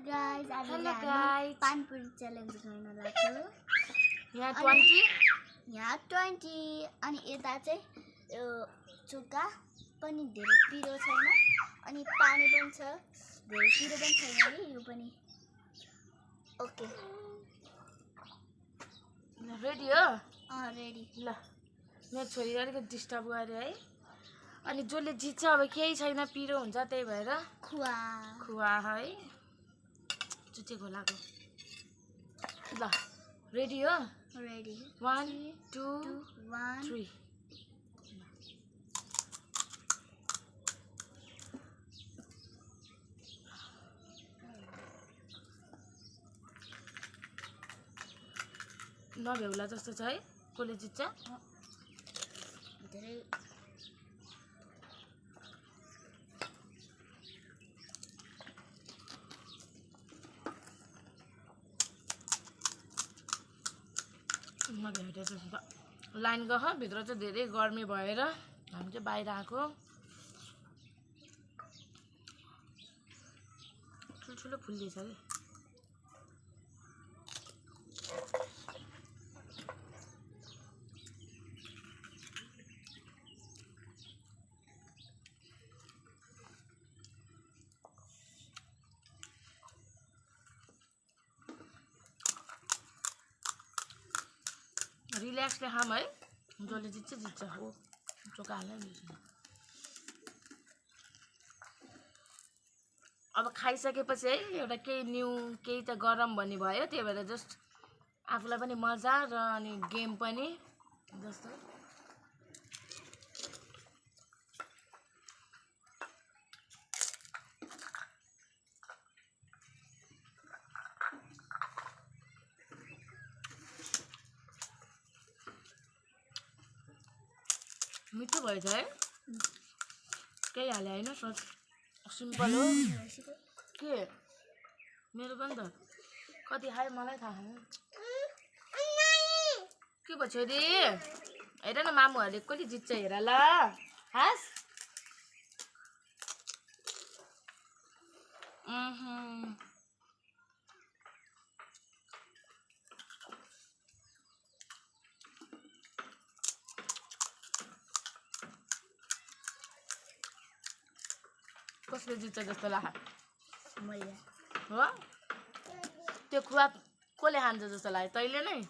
guys, Hello guys. पानपुरी challenge गर्न लाग्यो। यहाँ 20 यहाँ 20 अनि यता चाहिँ चुका पनि धेरै पिरो छैन अनि पानी पनि छ, धेरै पिरो पनि छैन है यो पनि। ओके रेडी हो? रेडी। ल मेरो छोरी अलिकति डिस्टर्ब गरे है। अनि जसले जित्छ अब केही छैन, पिरो हुन्छ, त्यही भएर खुवा खुवा है चुचे खोलाको। ल रेडी हो? रेडी। 1 2 1 3 नभेउला जस्तो छ है। कसले जित्छ? धेरै नभेउला जस्तो लाइन गह भित्र चाहिँ धेरै गर्मी भएर हामी चाहिँ बाहिर आएको। ठुल्ठुलो फुल्दैछ अरे। रिल्याक्सले खाम है, जसले जित्छ जित्छ हो। चोका हाल्नै मिल्छ। अब खाइसकेपछि है एउटा केही न्यू केही त गरम भन्ने भयो, त्यही भएर जस्ट आफूलाई पनि मजा र अनि गेम पनि जस्तो। मिठो भएछ है, केही हाले होइन, सिम्पल हो। के मेरो पनि त कति खायो मलाई थाहा छैन। के भयो छोरी? हेर न मामुहरूले कसले जित्छ हेर ल। हास कसले जित्छ जस्तो लाग्छ? मैले हो त्यो खुवा कसले खान्छ जस्तो लाग्यो? तैँले नै?